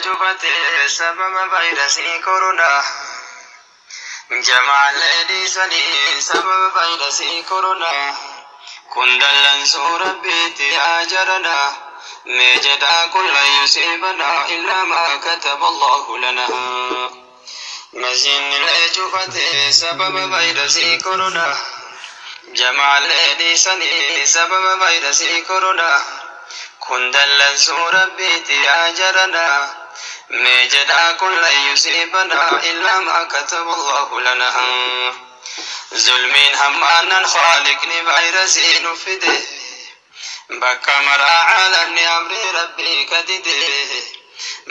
cufate sababa vaayirasii koronaa. Jamaalee dhiisanii sababa vaayirasii koronaa. Kun dallansuu rabbiitti yaa jaranaa. Mee jedhaa kun lan yusiibanaa illaa maa kataba Allahu lanaa. Masjiidnilee cufate sababa vaayirasii koronaa. Jamaalee dhiisanii sababa vaayirasii koronaa. Kun dallansuu rabbiitti yaa jaranaa. Mee jedhaa kun lan yusiibanaa illaa maa kataba Allahu lanaa. Zulmiin hammaanan khaaliqni vaayirasii nu fide. Bakka maraa caalamni amrii rabbii kadide.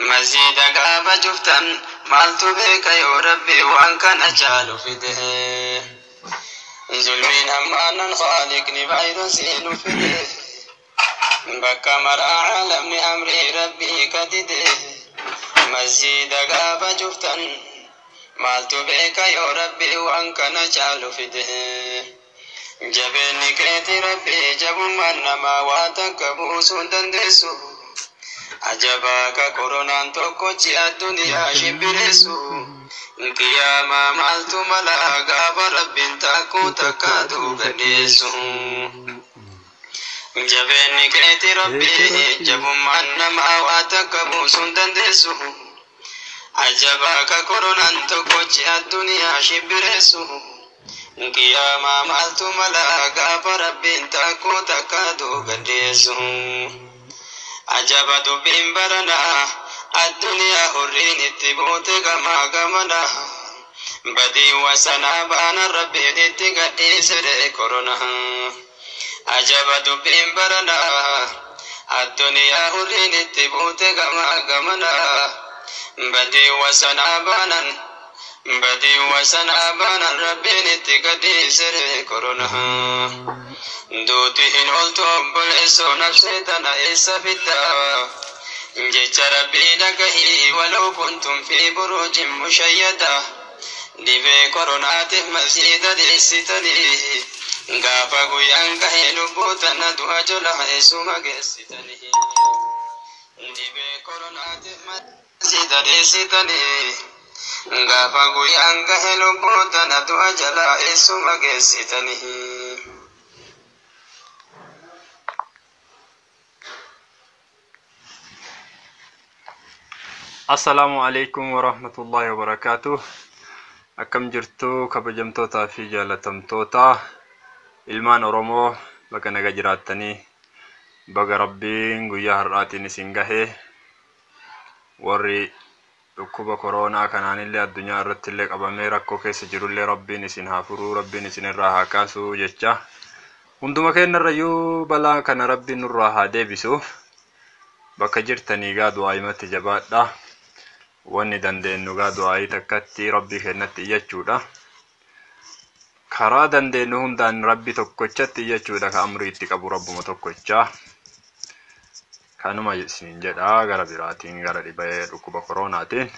Masjiida gaafa cuftan maaltu beeka yoo rabbii waan kana caalu fide. Zulmiin hammaanan khaaliqni vaayirasii nu fide. Bakka maraa caalamni amrii rabbii kadide. Masjiida gaafa cuftan maaltu beeka yoo rabbii waan kana caalu fide. Jabeenni keeti rabbii jabummaan namaa waa takka buusuu hin dandeessu. Ajabaa ka koronaan tokkochi addunyaa shibbireessu. Qiyaamaa maaltu mala gaafa rabbiin takkuu takkaatu gadhiyeessu. Jabeenni keeti rabbii jabummaan namaa waa takka buusuu hin dandeessu. Ajabaa ka koronaan tokkochi addunyaa shibbireessu. Qiyaamaa maaltu mala gaafa rabbiin takkuu takkaatu gadhiyeessu. Ajaba dubbiin baranaa addunyaa hurriin itti buute gamaa gamanaa. Badii wasanaa baana rabbiin itti gadhiisere koronaa. Ajaba dubbiin baranaa addunyaa hurriin itti buute gamaa gamanaa. Badii wasanaa baanan badii wasanaa baanan rabbiin itti gadhiisere koronaa. Duuti hin ooltu obboleessoo nafsee tana eessa fiddaa? Jecha rabbii dhagahii walau kuntum fi buruujin mushayyada. Dhibee koronaatiif masjiida dhiyeessitanii gaafa guyyaan gahe lubbuu tana du'a jola eessuma geessitanii. Dhibee koronaatiif masjiida dhiyeessitanii gaafa guyyaan gahe lubbuu tana du'a jala eessuma geessitanii. Assalaamu alaikum warahmatullahi wabarakaatuh. Akkam jirtu kabajamtootaa fi jaalatamtoota ilmaan Oromoo, baga naga jiraattanii, baga rabbiin guyyaa har'aatiin isin gahe. Warri dhukkuba koronaa kanaanillee addunyaa irratti illee qabamee rakkoo keessa jirullee rabbiin isin haa furuu, rabbiin isin irraa haa kaasu jecha. Hunduma keenyarrayyuu balaa kana rabbiin nurraa haa deebisu. Bakka jirtanii gaa du'aayimatti jabaadha. Wanni dandeenyu gaa du'aayii takkatti rabbii keenyatti iyyachuudha. Karaa dandeenyu hundaan rabbi tokkochatti iyyachuudha, ka amrii itti qabu rabbuma tokkocha. Kanuma isiniin jedha gara biraatiin gara dhibee dhukkuba koronaatiin.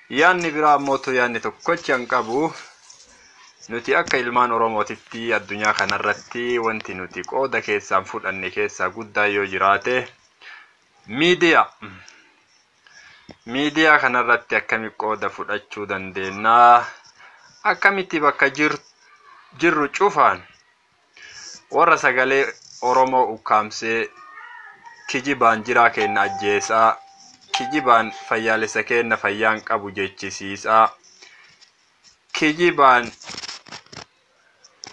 Yaanni biraa ammootu yaanni tokkochi an qabu, nuti akka ilmaan Oromootitti addunyaa kanarratti wanti nuti qooda keessaan fudhanne keessaa guddaa yoo jiraate miidiyaa. Miidiyaa kanarratti akkami qooda fudhachuu dandeenya? Akkamitti bakka jirru cufaan warra sagalee Oromoo ukkaamsee kijibaan jiraa kenna ajjeesaa, kijibaan fayyaalessa kenna fayyaan qabu jechisiisaa, kijibaan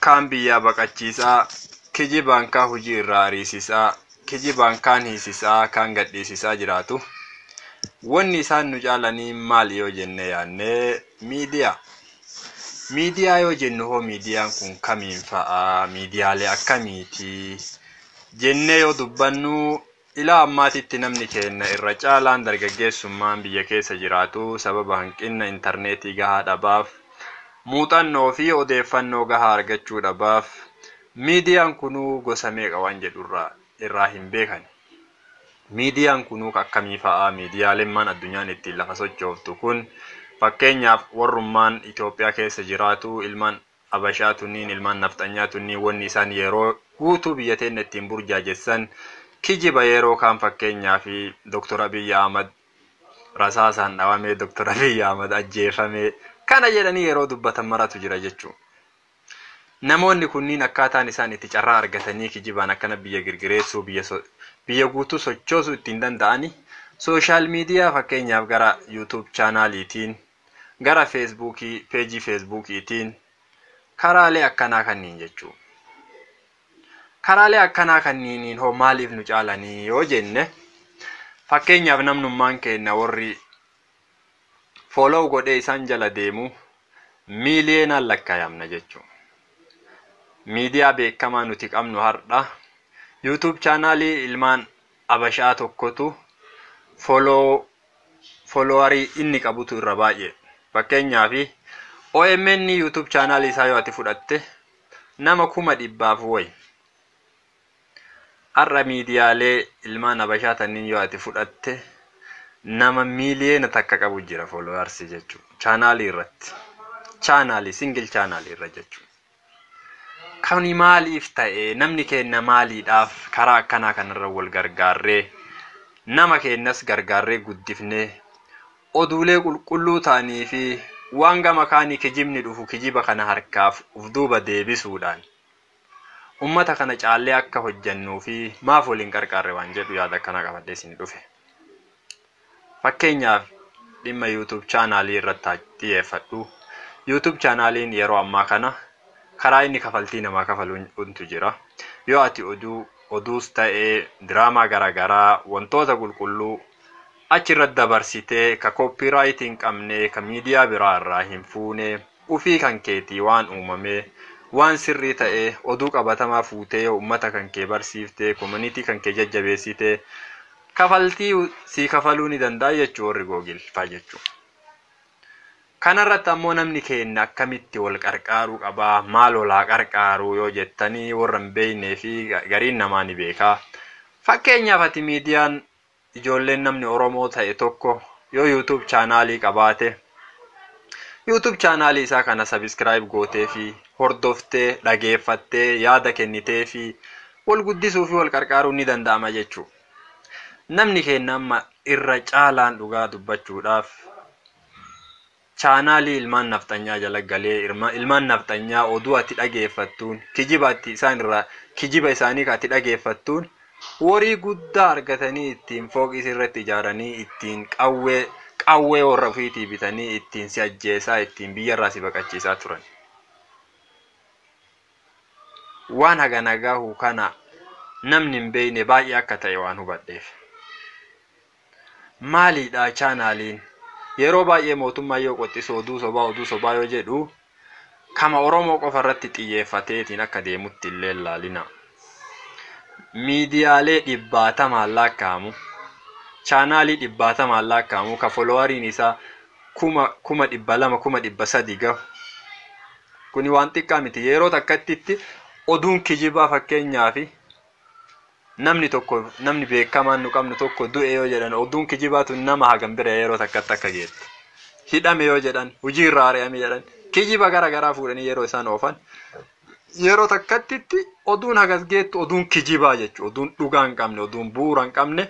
kaan biyyaa baqachiisaa, kijibaan kaan hojii irraa ariisisaa, kijibaan kaan hiisisaa, kaan gadhiisisaa jiraatu. Wanni isaan nu caalanii maal yoo jenne yaannee miidiyaa. Miidiyaa yoo jennu hoo miidiyaan kun kamiin fa'aa? Miidiyaalee akkamiiti? Jennee yoo dubbannu, ilaa ammaatitti namni keenya irra caalaan dargaggeessummaan biyya keessa jiraatu sababa hanqina intarneetii gahaa dhabaaf, muuxannoo fi odeeffannoo gahaa argachuu dhabaaf, miidiyaan kunuu gosa meeqa waan jedhu irraa hin beekan. Miidiyaan kunuu akkamii fa'aa? Miidiyaaleen maan addunyaan ittiin lafa sochooftu kun, fakkeenyaaf warrummaan Itoophiyaa keessa jiraatu, ilmaan Abashaa tunniin, ilmaan Nafxanyaa tunniin, wanni isaan yeroo guutuu biyya teenya ittiin burjaajessan kijiba. Yeroo kaan fakkeenyaa fi Dr. Abiyyi Ahmad rasaasaan dhawamee, Dr. Abiy Ahmad ajjeefamee kana jedhanii yeroo dubbatan maratu jira jechuudha. Namoonni kunniin akkaataan isaan itti carraa argatanii kijibaan akkana biyya girgireessuu, biyya guutuu sochoosuu ittiin danda'ani social media, fakkeenyaaf gara YouTube channeliitiin, gara Facebookii, peejii Facebookiitiin, karaalee akkanaa kanniin jechuudha. Karaalee akkanaa kanniiniin hoo maaliif nu caalanii yoo jenne, fakkeenyaaf namnummaan keenya warri follow godhee isaan jala deemu miiliyeenaan lakkaayamna jechuudha. Miidiyaa beekamaa nuti qabnu har'a YouTube channelii ilmaan Abashaa tokkotu followerii inni qabutu irra baay'ee. Fakkeenyaaf OMN YouTube channelii isaa yoo ati fudhatte nama 100,000 wayi. Har'a miidiyaalee ilmaan Abashaa tanniin yoo ati fudhatte nama 1 miiliyoona qabu jira followersii jechuudha. Channelii irratti. Channelii, single channelii irra jechuudha. Kuni maaliif ta'e? Namni keenya maaliidhaaf karaa akkanaa kanarra wal gargaarree, nama keenyas gargaarree guddifnee, oduulee qulqulluu ta'anii fi waan gama kaanii kijibni dhufu kijiba kana harkaaf uf duuba deebisuudhaan ummata kana caallee akka hojjannuu fi maaf waliin qarqaarre waan jedhu yaada akkanaa qabadhee isin dhufe. Fakkeenyaaf dhimma YouTube channelii irratti xiyyeeffadhu. YouTube channeliin yeroo ammaa kana karaa inni kafaltii namaa kafaluuntu jira. Yoo ati oduu oduus ta'ee diraamaa garaagaraa, wantoota qulqulluu achirratti dabarsitee, ka copyrightii hin qabne, ka miidiyaa biraa irraa hin fuune, ufii kan keetii waan uumame, waan sirrii ta'e, oduu qabatamaa fuutee uummata kan kee barsiiftee, community kan kee jajjabeessitee, kafaltii sii kafaluu ni danda'a jechuu warri Google faa jechuudha. Kanarratti ammoo namni keenya akkamitti wal qarqaaruu qabaa, maal walaa qarqaaruu yoo jettanii, warra hin beeknee fi gariin namaa ni beekaa. Fakkeenyaaf ati miidiyaan ijoolleen namni Oromoo ta'e tokko yoo YouTube channelii qabaate, YouTube channelii isaa kana subscribe gootee fi hordoftee, dhageeffattee, yaada kennitee fi wal guddisuu fi wal qarqaaruu ni danda'ama jechuudha. Namni keenya amma irra caalaan, dhugaa dubbachuudhaaf, channelii ilmaan nafxanyaa jala galee, ilmaan nafxanyaa oduu ati dhageeffattuun, kijiba ati isaan irraa, kijiba isaanii ati dhageeffattuun horii guddaa argatanii, ittiin fooqii irratti ijaaranii, ittiin qawwee warra ofiitii bitanii, ittiin si ajjeesaa, ittiin biyyarraa si baqachiisaa turan. Waan hagana gahu kana namni hin beekne baay'ee akka ta'e waan hubadheef. Maaliidha channeliin? Yeroo baay'ee mootummaa yoo qoxisu oduu sobaa, oduu sobaa yoo jedhu, kama Oromoo qofa irratti xiyyeeffateetiin akka deemutti illee laalina. Miidiyaalee dhibbaatamaan lakkaa'amu, channelii dhibbaatamaan lakkaa'amu, ka followeriin isaa 200,000, 300,000 gahu. Kuni waan xiqqaa miti. Yeroo takkatti oduun kijibaa, fakkeenyaaf namni tokko, namni beekamaan nu qabnu tokko du'e yoo jedhan, oduun kijibaatu nama hagam bira yeroo takkatti akka geettu. Hidhame yoo jedhan, hojii irraa ari'ame jedhan, kijiba gara garaa fuudhanii yeroo isaan oofan, yeroo takkattitti oduun hagas geettu oduun kijibaa jechuudha. Oduun dhugaa hin qabne, oduun bu'uura hin qabne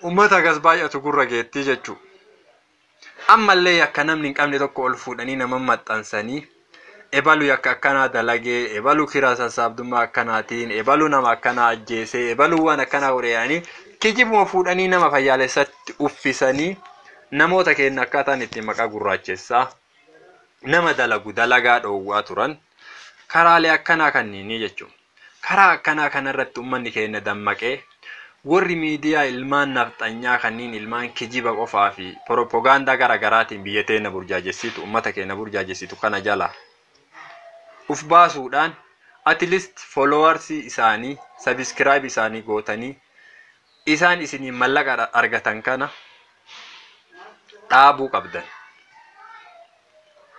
uummata hagas baay'atu gurra geettii jechuudha. Ammallee yakka namni hin qabne tokko ol fuudhanii nama maxxansanii, ebalu yakka akkanaa dalagee, ebalu kiraa sassaabdummaa akkanaatiin, ebalu nama akkanaa ajjeesee, ebalu waan akkanaa godhanii, kijibuma fuudhanii nama fayyaalessatti uffisanii, namoota keenya akkaataan ittiin maqaa gurraachessaa, nama dalagu dalagaa dhoowwaa turan karaalee akkanaa kanniinii jechuudha. Karaa akkanaa kanarratti uummanni keenya dammaqee, warri miidiyaa ilmaan nafxanyaa kanneen ilmaan kijiba qofaa fi propagaandaa gara garaatiin biyya teenya burjaajessitu, uummata keenya burjaajessitu kana jala uf baasuudhaan, at least followersii isaanii subscribe isaanii gootanii, isaan isiniin mallaqa argatan kana dhaabuu qabdan.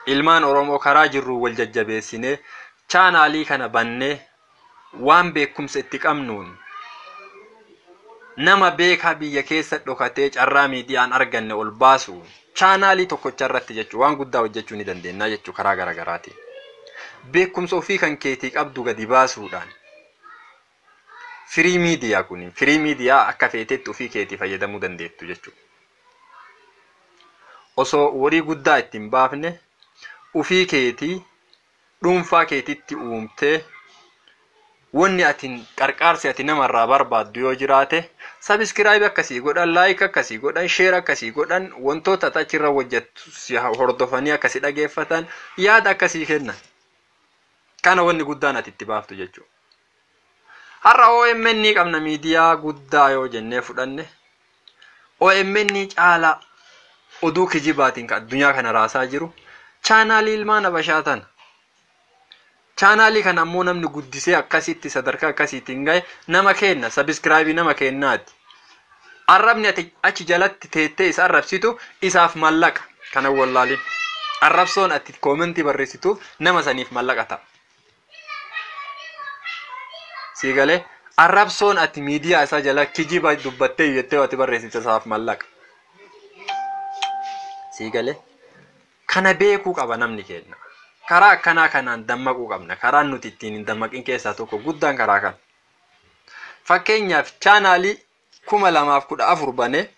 Ilmaan Oromoo karaa jirru wal jajjabeessinee, channelii kana bannee, waan beekumsa itti qabnuun nama beekaa biyya keessa dhokatee carraa miidiyaan arganne ol baasu, channelii tokkocha irratti jechuun waan guddaa hojjechuu ni dandeenya jechuu karaa garaagaraatiin. Beekumsa ofii kan keetii qabdu gadi baasuudhaan, free media, kun free media, akka feetetti ofii keetii fayyadamuu dandeettu jechuudha. Osoo horii guddaa itti hin baafne ufii keetii dhuunfaa keetitti uumtee wanni ati qarqaarsi ati namarraa barbaaddu yoo jiraate, subscribe akkasii godhan, like akkasii godhan, share akkasii godhan, wantoota ati achirra hojjettu si hordofanii akkasii dhageeffatan, yaada akkasii kennan. Kana wanni guddaan ati itti baaftu jechuudha. Har'a OMN qabna, miidiyaa guddaa yoo jennee fudhanne, OMN caalaa oduu kijibaatiin kan addunyaa kana raasaa jiru chaanaalii ilmaan Habashaa tana. Chaanaalii kana ammoo namni guddisee akkasitti sadarkaa akkasiitiin gahe nama kenna, subscribe nama kennaati. Arrabni ati achi jalatti teettee isa arrabsitu isaaf mallaqa, kana wallaalin. Arrabsoon ati comment barreessituuf nama saniif mallaqa ta'a. Sii galee? Arrabsoon ati miidiyaa isaa jala kijiba dubbattee jettee ati barreessite isaaf mallaqa. Sii galee? Kana beekuu qaba namni kenna. Karaa akkanaa kanaan dammaquu qabna. Karaan nuti ittiin hin dammaqin keessaa tokko guddaan karaa kana. Fakkeenyaaf, chaanaalii 2014 banee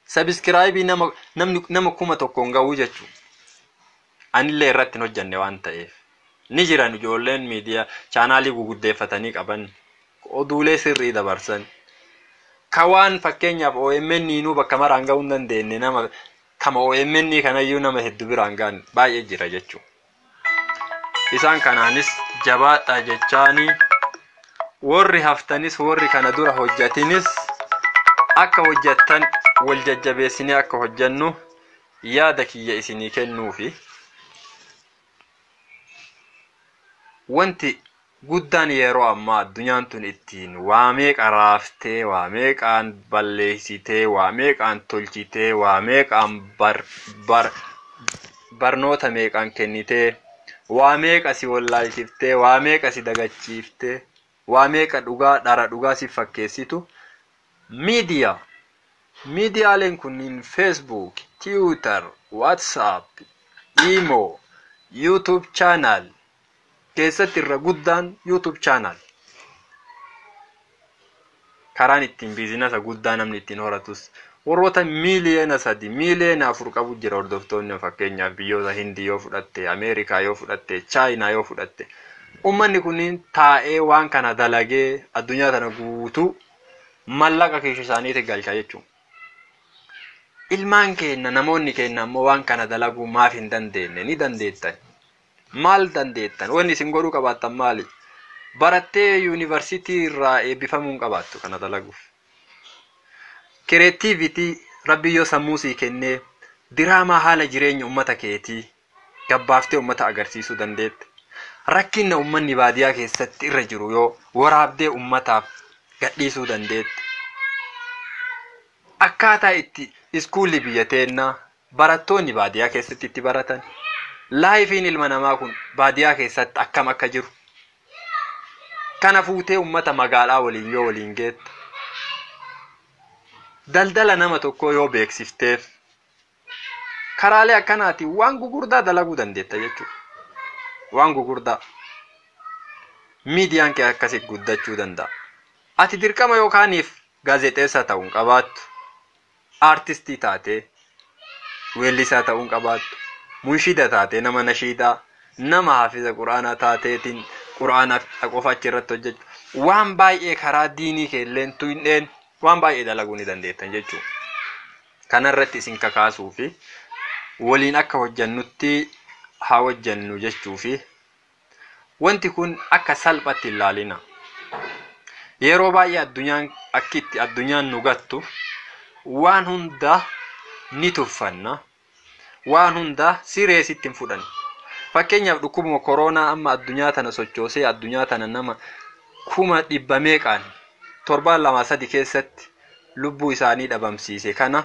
subscribe nama namni nama 1000n gahuu jechuudha. Anillee irratti hin hojjanne waan ta'eef. Ni jiran ijoolleen miidiyaa chaanaalii guguddeeffatanii qaban, oduulee sirrii dabarsan. Ka waan fakkeenyaaf OMN nuu bakka maraan gahuu hin dandeenye, nama kama OMN kanayyuu nama hedduu biraan gahan baay'ee jira jechuudha. Isaan kanaanis jabaadha jechaanii, warri haftanis, warri kana dura hojjatinis akka hojjattan, wal jajjabeessinee akka hojjannu yaada kiyya isinii kennuufi. Wanti guddaan yeroo ammaa addunyaan tun ittiin waa meeqa raaftee, waa meeqaan balleessitee, waa meeqaan tolchitee, waa meeqaan bar bar barnoota meeqaan kennitee, waa meeqa si wallaalchiftee, waa meeqa si dagachiiftee, waa meeqa dhugaa dhara dhugaa si fakkeessitu miidiyaa. Miidiyaaleen kunniin Facebook, Twitter, WhatsApp, Imo, YouTube channel, keessatti irra guddaan YouTube channel. Karaan ittiin business guddaa namni ittiin horatus warroota 3 miiliyoona, 4 miiliyoona qabu jira hordoftoonni. Fakkeenyaaf, biyyoota Hindii yoo fudhatte, Ameerikaa yoo fudhatte, Chaayinaa yoo fudhatte, ummanni kunniin taa'ee waan kana dalagee addunyaa tana guutuu mallaqa keessa isaaniitti galcha jechuudha. Ilmaan keenya, namoonni keenya ammoo waan kana dalaguu maaf hin dandeenye? Ni dandeettan. Maal dandeettan? Wanni isin godhuu qabaattan maali? Barattee yuunivarsiitii irraa eebbifamuu hin qabaattu kana dalaguuf. Creativity Rabbi yoo sammuu sii kennee, diraamaa haala jireenya uummata keetii gabbaaftee uummata agarsiisuu dandeette. Rakkinna uummanni baadiyyaa keessatti irra jiru yoo waraabdee uummataaf gadhiisuu dandeette. Akkaataa itti iskuulli biyya teennaa barattoonni baadiyyaa keessatti itti baratan, lifeiin ilma namaa kun baadiyyaa keessatti akkam akka jiru. Kana fuutee uummata magaalaa waliin yoo waliin geette, daldala nama tokkoo yoo beeksifteef, karaalee akkanaatiin waan gugurdaa dalaguu dandeetta jechuudha. Waan gugurdaa. Miidiyaan kee akkasii guddachuu danda'a. Ati dirqama yookaaniif gaazexeessaa ta'uu hin qabaattu. Aartistii taatee weellisaa ta'uu hin qabaattu. Munshida taatee nama nashiidaa, nama hafiza quraanaa taateetiin quraana qofa achi irratti hojjechuu. Waan baay'ee karaa diinii keelleen tuqneen waan baay'ee dalaguu ni dandeettan jechuudha. Kanarratti isin kakaasuu fi waliin akka hojjannutti haa hojjannu jechuu fi wanti kun akka salphatti hin ilaalina. Yeroo baay'ee addunyaan akkitti addunyaan nu gattu, waan hunda ni tuffanna. Waan hunda sireesitti hin fudhanne. Fakkeenyaaf, dhukkubuma koronaa amma addunyaa tana sochoosee addunyaa tana nama 100,000 meeqaan torbaan 2-3 keessatti lubbuu isaanii dhabamsiise kana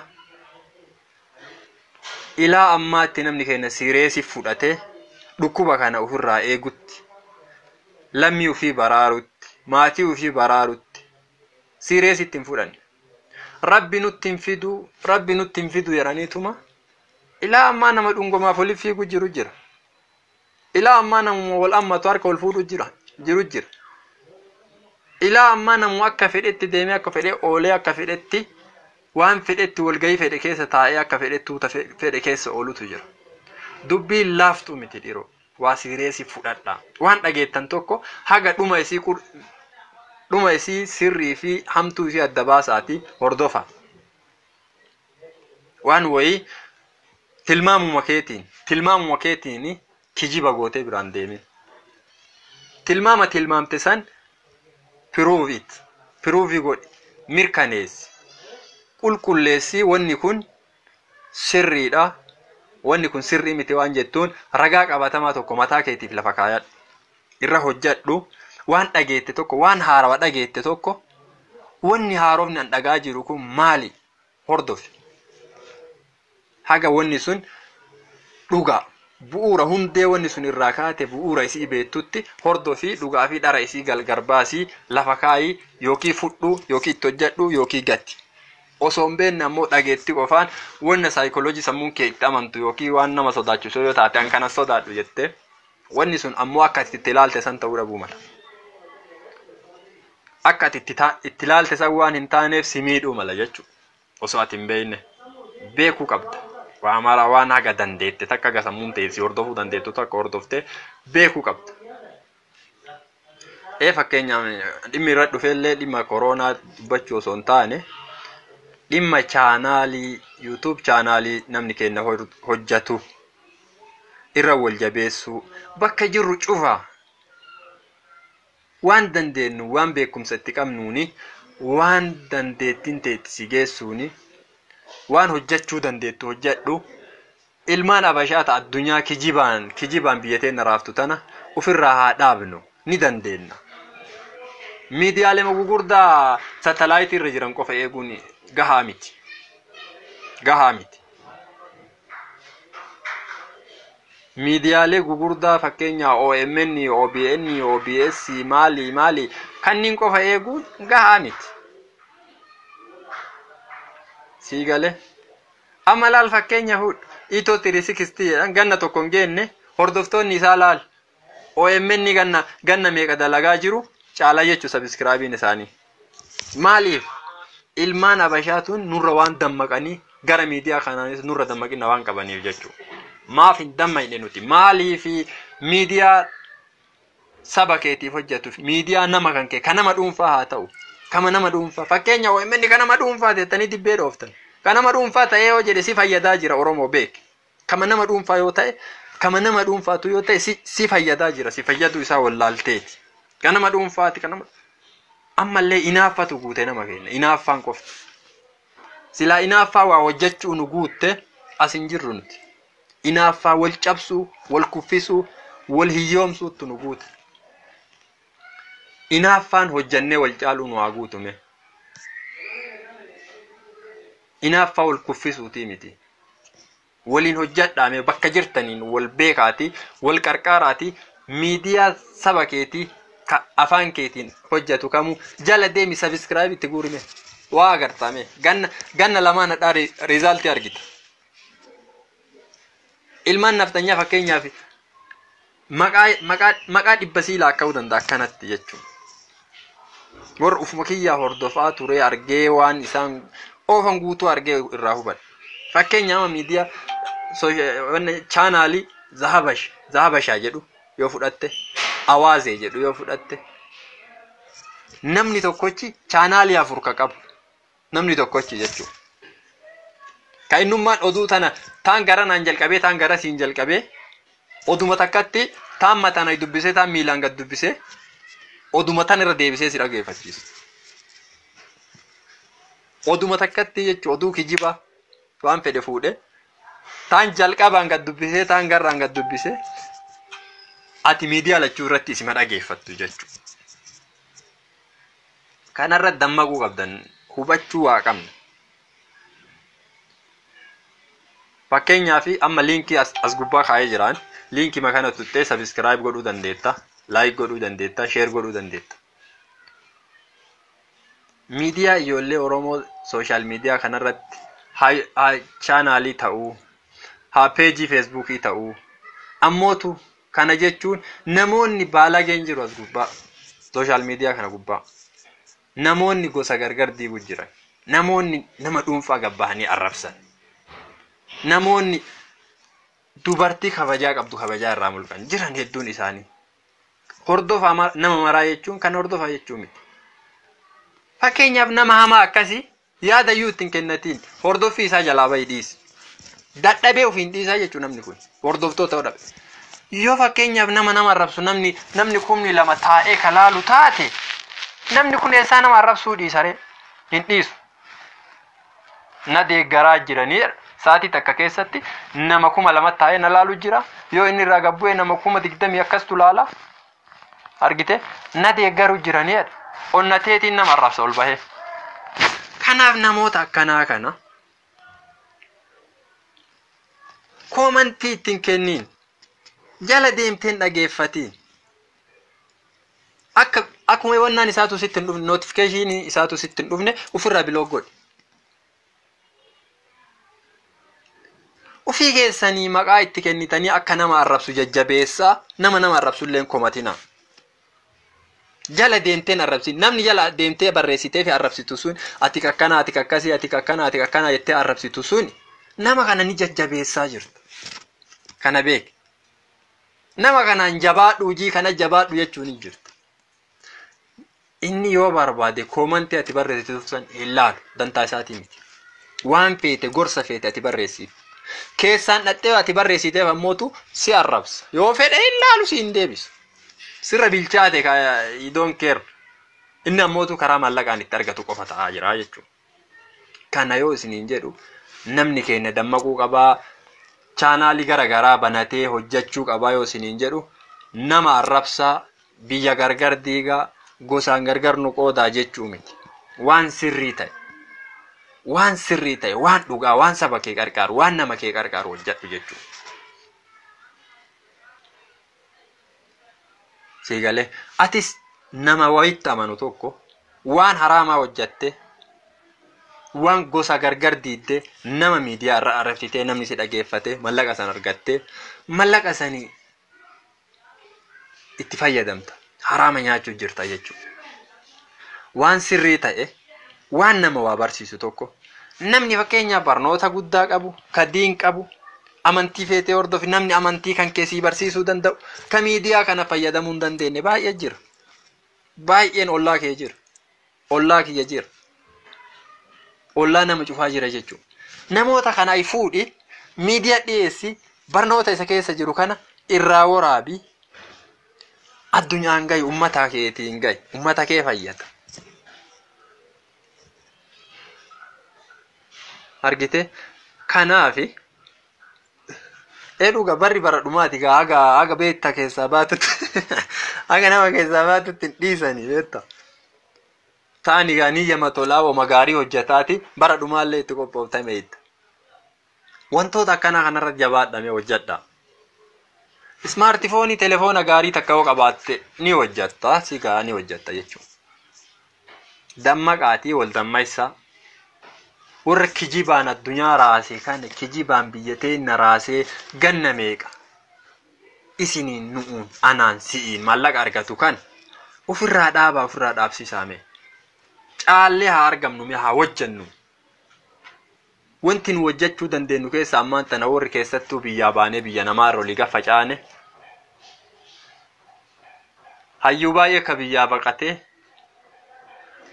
ilaa ammaatti namni keenya sireesi fudhatee dhukkuba kana ofirraa eegutti, lammii ofii baraarutti, maatii ofii baraarutti sireesitti hin fudhanne. Rabbi nutti hin fidu, Rabbi nutti hin fidu jedhaniituma ilaa ammaa nama dhungomaaf olii fiigu jiru jira. Ilaa ammaa namuma wal ammatu harka wal fuudhu jira jiru jira. Ilaa ammaa namuma akka fedhetti deemee, akka fedhee oolee, akka fedhetti Waan fedhetti walgahii fedhe keessa taa'ee akka fedhetti tuuta fedhe keessa oolutu jira. Dubbiin laaftuu miti dhiiroo. Waa sireesii fudhadha. Waan dhageettan tokko haga dhuma isii dhuma isii sirrii fi hamtuu isii adda baasaati hordofa. Waan wayii tilmaamuma keetiin kijiba gootee biraan deemin. Tilmaama tilmaamte san prove it. Prove godhi. Mirkaneessi. Qulqulleessi, wanni kun sirriidha. Wanni kun sirrii miti waan jettuun ragaa qabatamaa tokko mataa keetiif lafa kaayadhu. Irra hojjadhu. Waan dhageette tokko, waan haarawa dhageette tokko, wanni haarofni an dhagaa jiru kun maali? Hordofi. Haga wanni sun dhugaa bu'uura hundee wanni sun irraa kaate, bu'uura isii beektutti hordofii, dhugaa fi dhara isii gargar baasii lafa kaayii, yookiin fudhu yookiin itti hojjedhu yookiin gatti. Osoo hin beekne ammoo dhageetti qofaan wanna saayikooloojii sammuun kee itti amantu yookiin waan nama sodaachisu yoo taate, an kana sodaadhu jettee, wanni sun ammoo akka ati itti ilaalte san ta'uu dhabuu mala. Akka ati itti ilaalte san waan hin taaneef si miidhuu mala jechuudha. Osoo ati hin beekne beekuu qabda. Waa mara waan haga dandeette takka, haga sammuun ta'e si hordofuu dandeettu takka hordoftee beekuu qabda. Fakkeenyaaf, dhimmi irra dhufeellee dhimma koronaa dubbachuu osoo hin taane, dhimma chaanaalii YouTube, chaanaalii namni keenya hojjatu irra wal jabeessuu, bakka jirru cufa waan dandeenyu, waan beekumsa itti qabnuuni, waan dandeettiin ta'e itti si geessuuni, waan hojjechuu dandeettu hojjedhu. Ilmaan abashaata addunyaa kijibaan kijibaan biyya teenya raaftu tana ofirraa haa dhaabnu, ni dandeenya. Miidiyaalee gugurdaa satalaayitii irra jiran qofa eeguun gahaa miti. Gahaa miti. Miidiyaalee gugurdaa fakkeenya OMN, OBN, OBS, maali maali kanneen qofa eeguun gahaa miti. Sii galee? Amma laal, fakkeenya fuudhu. Itoo 360 jedhan ganna tokko hin geenne hordoftoonni isaa laal. OMN ganna meeqa dalagaa jiru caalaa jechuun subscribeiin isaanii. Maaliif? Ilmaan abashaatuun nurra waan dammaqanii, gara miidiyaa kanaanis nurra dammaqina waan qabaniif jechuudha. Maaf hin dammaqne nuti? Maaliif miidiyaa saba keetiif hojjetuuf, miidiyaa nama kan kee, kan nama dhuunfaa haa ta'u, kama nama dhuunfaa, fakkeenya OMN kan nama dhuunfaa jettanii dibbee dhooftan. Kan nama dhuunfaa ta'ee yoo jedhe si fayyadaa jira, Oromoo beek. Kama nama dhuunfaa yoo ta'e, kama nama dhuunfaatu yoo ta'e si fayyadaa jira, si fayyaduu isaa wallaalteeti. Kan nama dhuunfaati, kan nama ammallee inaaffatu guute nama keenya, inaaffaan qofti. Silaa inaaffaa waa hojjechuu nu guutte as hin jirru nuti. Inaaffaa wal cabsuu, wal kuffisuu, wal hiyyoomsuutti nu guute. Inaaffaan hojjannee wal caaluu nu haa guutume. Inaaffaa wal kuffisuutii miti. Waliin hojjadhaame, bakka jirtaniin wal beekaati, wal qarqaaraati, miidiyaa saba keetii ka afaan keetiin hojjetu kamuu jala deemi, subscribe itti guurime. Waa agartame, ganna ganna lamaan hadhaa resultii argita. Ilmaan naftanyaa fakkeenyaaf maqaa 100 sii laakka'uu danda'a akkanatti jechuudha. Warra ufuma kiyyaa hordofaa ture argee, waan isaan oofan guutuu argee irraa hubadha. Fakkeenya amma miidiyaa chaanaalii Zahabash Zahabashaa jedhu yoo fudhatte, Awaazee jedhu yoo fudhatte, namni tokkochi chaanaalii afur ka qabu, namni tokkochi jechuudha. Ka innummaan oduu tana taan garanaan jalqabee, taan garasiin jalqabee, oduma takkatti taan mataan dubbisee, taan miilaan gad dubbisee, oduma tan irra deebisee si dhageeffachiisa. Oduma takkatti jechuun oduu kijibaa waan fedhe fuudhee taan jalqabaan gad dubbisee, taan garraan gad dubbisee, ati miidiyaa lachuu irratti isima dhageeffattu jechuudha. Kanarra dammaquu qabdan, hubachuu waa qabna. Fakkeenyaaf amma liinkii as gubbaa kaa'ee jiraan, liinkii kana tuttee subscribe godhuu dandeetta, like godhuu dandeetta, share godhuu dandeetta. Miidiyaa ijoollee Oromoo social media kanarratti haa chaanaalii ta'uu, haa peejii Facebookii ta'uu, ammootu kana jechuun namoonni baalageen jiru as gubbaa, social media kana gubbaa. Namoonni gosa gargar diigu jiran. Namoonni nama dhuunfaa gabbahanii arrabsan. Namoonni dubartii kabajaa qabdu kabajaa irraa mulqan jiran hedduun isaanii. Hordofaa nama maraa jechuun kan hordofaa jechuu miti. Fakkeenyaaf nama hamaa akkasii yaada iyyuu ittiin kennatiin hordoffii isaa jalaa bahi dhiisi. Dadhabee ofiin dhiisaa jechuun namni kun hordoftoota dhabe. Yoo fakkeenyaaf nama nama arrabsu namni 2000 taa'ee kalaalu taate namni kun eessaa nama arrabsuu dhiisaree hin dhiisu. Na deeggaraa jiranii sa'aatii takka keessatti nama 2000 taa'ee na laalu jira. Yoo inni irraa gabbu'e nama 20,000 akkastu laala. Argite na deeggaru jiranii onnateetiin nama arrabsa ol bahee. Kanaaf namoota akkanaa kana koomantii ittiin kenniin jala deemteen dhageeffatiin akka akkuma wannaan isaatu sitti hin dhufne nootifikeeshinii isaatu sitti hin dhufne ofirraa biloo godhi. Ofii keessanii maqaa itti kennitanii akka nama arrabsu jajjabeessaa nama nama arrabsu illee komatina. Jala deemteen arrabsi namni jala deemtee barreessitee fi arrabsitu sun ati kakkana ati kakkasii ati kakkana ati kakkana jettee arrabsitu sun nama kana ni jajjabeessaa jirtu. Kana beek. Nama kanaan jabaadhu hojii kana jabaadhu jechuun hin jirtu. Inni yoo barbaade koomantii ati barreessitu sun hin laalu dantaa isaatii miti. Waan feete gorsa feete ati barreessiif. Keessaan dhattee ati barreessiteef ammootu si arrabsa. Yoo fedhe hin laalu si hin deebisu. Sirra bilchaate you don't care. Inni ammootu karaa maallaqaan itti argatu qofa ta'aa jira jechuudha. Kana yoo isiniin jedhu namni keenya dammaquu qabaa. Chaanaalii garaagaraa banatee hojjechuu qabaa yoo isiniin jedhu nama arrabsaa biyya gargar diigaa gosaan gargar nu qoodaa jechuu miti. Waan sirrii ta'e. Waan sirrii ta'e waan dhugaa waan saba kee qarqaaru waan nama kee qarqaaru hojjedhu jechuudha. Siigalee atis nama wayitti amanu tokko waan haraamaa hojjatte waan gosa gargar diidde nama miidiyaa irra arrabsitee namni si dhageeffate mallaqa san argatte mallaqa sanii itti fayyadamta haraama nyaachuu jirta jechuudha. Waan sirrii ta'e waan nama waa barsiisu tokko namni fakkeenyaaf barnoota guddaa qabu ka diin qabu amantii feetee hordofi namni amantii kan keessii barsiisuu danda'u ka miidiyaa kana fayyadamuu hin dandeenye baay'ee jira. Baay'een ollaa kee jira. Ollaa kiyya jira. Ollaa nama cufaa jira jechuudha. Namoota kana fuudhi miidiyaa dhiyeessi barnoota isa keessa jiru kana irraa waraabi addunyaan gahi ummata keetiin gahi ummata kee fayyada. Argite kanaafi dhuga barri bara dhumaati gaa haga beektaa keessaa baatutti haga nama keessaa baatutti hin dhiisanii beektaa. Ta'ani gaa niyyama tolaa wama gaarii hojjetaati bara dhumaallee itti qophooftame itti. Wantoota akkanaa kanarra jabaadhame hojjedha. Ismaartifoonii telefoona gaarii takka yoo qabaatte ni hojjetta si gaa ni hojjetta jechuudha. Dammaqaatii wal dammaysaa. Warra kijibaan addunyaa raasee kana kijibaan biyya teenya raasee ganna meeqa isiniin nu'uun anaan si'iin maallaqa argatu kan ofirraa dhaabaa ofirraa dhaabsisaame. Caallee haa argamnu mee haa hojjennu. Wanti nu hojjechuu dandeenyu keessa ammaan tana warri keessattuu biyyaa baanee biyya namaarra olii gafa caane. Hayyuu baay'ee akka biyyaa baqatee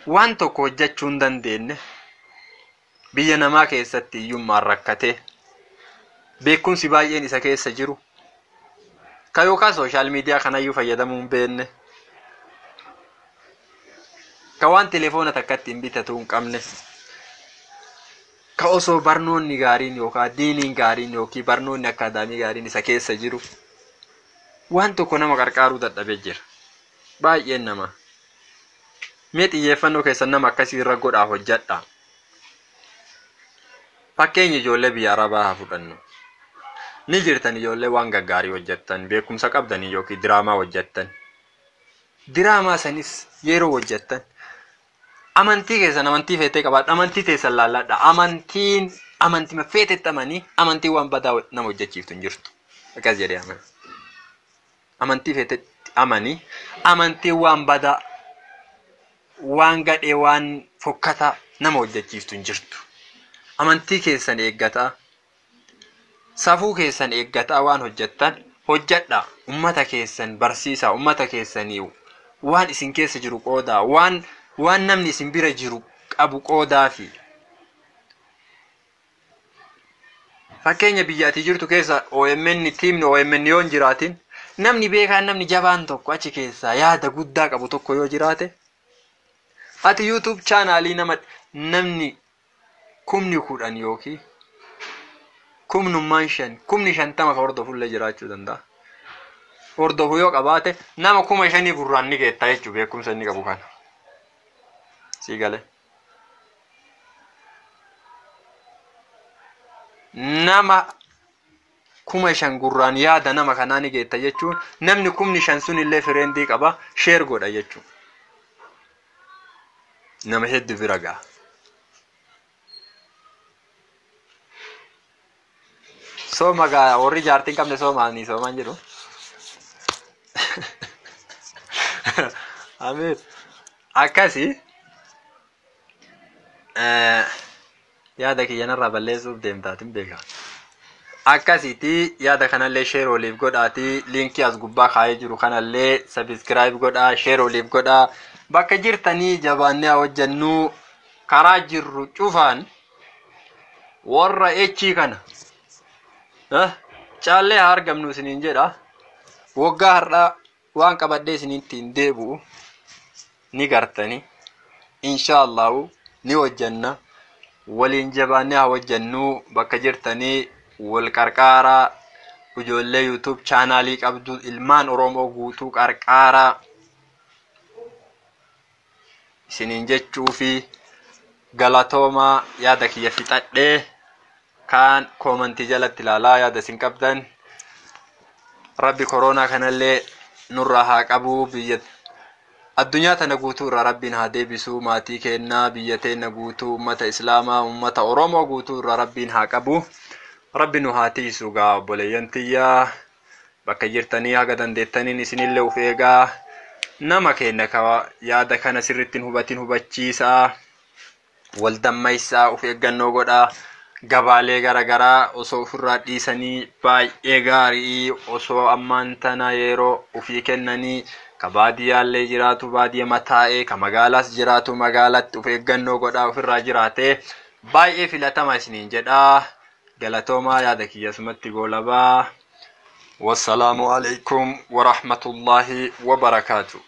waan tokko hojjechuu hin dandeenye biyya namaa keessatti hiyyummaan rakkatee beekumsi baay'een isa keessa jiru ka yookaan sooshaal miidiyaa kanayyuu fayyadamuu hin beekne ka waan telefoona takkatti hin bitatu hin qabne ka osoo barnoonni gaariin yookaan diiniin gaariin yookiin barnoonni akkaadaamii gaariin isa keessa jiru waan tokko nama qarqaaruu dadhabee jira. Baay'een nama. Mee xiyyeeffannoo keessan nama akkasii irra godhaa hojjedhaa. Fakkeenya ijoollee biyya Arabaa haa fudhannu. Ni jirtan ijoollee waan gaggaarii hojjettan, beekumsa qabdanii yookiin diraamaa hojjettan. Diraamaa sanis yeroo hojjettan amantii keessan amantii feetee qabaadha. Amantii teessan laalladha. Amantiin amantii feetetti amanii amantii waan badaa nama hojjechiiftu hin jirtu. Akkas jedhee amana. Amantii feetetti amanii amantii waan badaa waan gadhee waan fokkataa nama hojjechiiftu hin jirtu. Amantii keessan eeggataa, safuu keessan eeggataa waan hojjettan hojjedhaa. Ummata keessan barsiisaa, ummata keessanii waan isin keessa jiru qoodaa, waan namni isin bira jiru qabu qoodaafi. Fakkeenya biyya ati jirtu keessa OMN tiimni OMN yoo hin jiraatin namni beekaan namni jabaan tokko achi keessaa yaada guddaa qabu tokko yoo jiraate ati YouTube chaanaalii nama namni 10,000 yookiin 5,000 50,000 ka hordofullee jiraachuu danda'a. Hordofu yoo qabaate nama 5,000 gurraan ni geetta jechuudha beekumsa inni qabu kana. Sii galee. Nama 5,000 gurraan yaada nama kanaa ni geetta jechuun namni 5,000 sun illee fireendii qaba sheer godha jechuudha. Nama hedduu bira ga'a. Sooma gaa warri jaartii hin qabne soomaanii soomaan jedhu. Amiin. Akkasi yaada kiyyanarraa balleessuuf deemtaatiin beeka. Akkasiiti yaada kanallee sheer waliif godhaati liinkii as gubbaa kaa'ee jiru kanallee sabiskiraayib godhaa sheer waliif godhaa bakka jirtanii jabaannee haa hojjennu karaa jirru cufaan warra echii kana caallee haa argamnu isiniin jedha. Waggaa har'aa waan qabadhee isinitti hin deebi'u ni gartani. Inshaallahu ni hojjenna. Waliin jabaannee haa hojjennu bakka jirtanii wal qarqaaraa ijoollee YouTube chaanaalii qabdu ilmaan Oromoo guutuu qarqaaraa isiniin jechuu fi galatoomaa yaada kiyya fixadhee kaan koomantii jalatti ilaalaa yaada isin qabdan. Rabbi koronaa kanallee nurraa haa qabu biyya addunyaa tana guutuu irraa rabbiin haa deebisu maatii kennaa biyya teenna guutuu ummata islaamaa ummata Oromoo guutuu irraa rabbiin haa qabu. Rabbi nu haa tiisu gaa obboleeyyan tiyyaa bakka jirtanii haga dandeettaniin isinillee of eegaa nama kenna ka yaada kana sirriitti hubatin hubachiisaa wal dammaysaa of eeggannoo godhaa gabaalee garaagaraa osoo ofirraa dhiisanii baay'ee gaarii osoo ammaan tana yeroo ofii kennanii ka baadiyyaallee jiraatu baadiyyaa mataa'ee ka magaalaas jiraatu magaalatti of eeggannoo godhaa ofirraa jiraatee baay'ee filatama isiniin jedhaa. Galatoomaa yaada kiyya sumatti goolabaa. Wassalaamu alaikum warahmatullaahi wabarakaatu.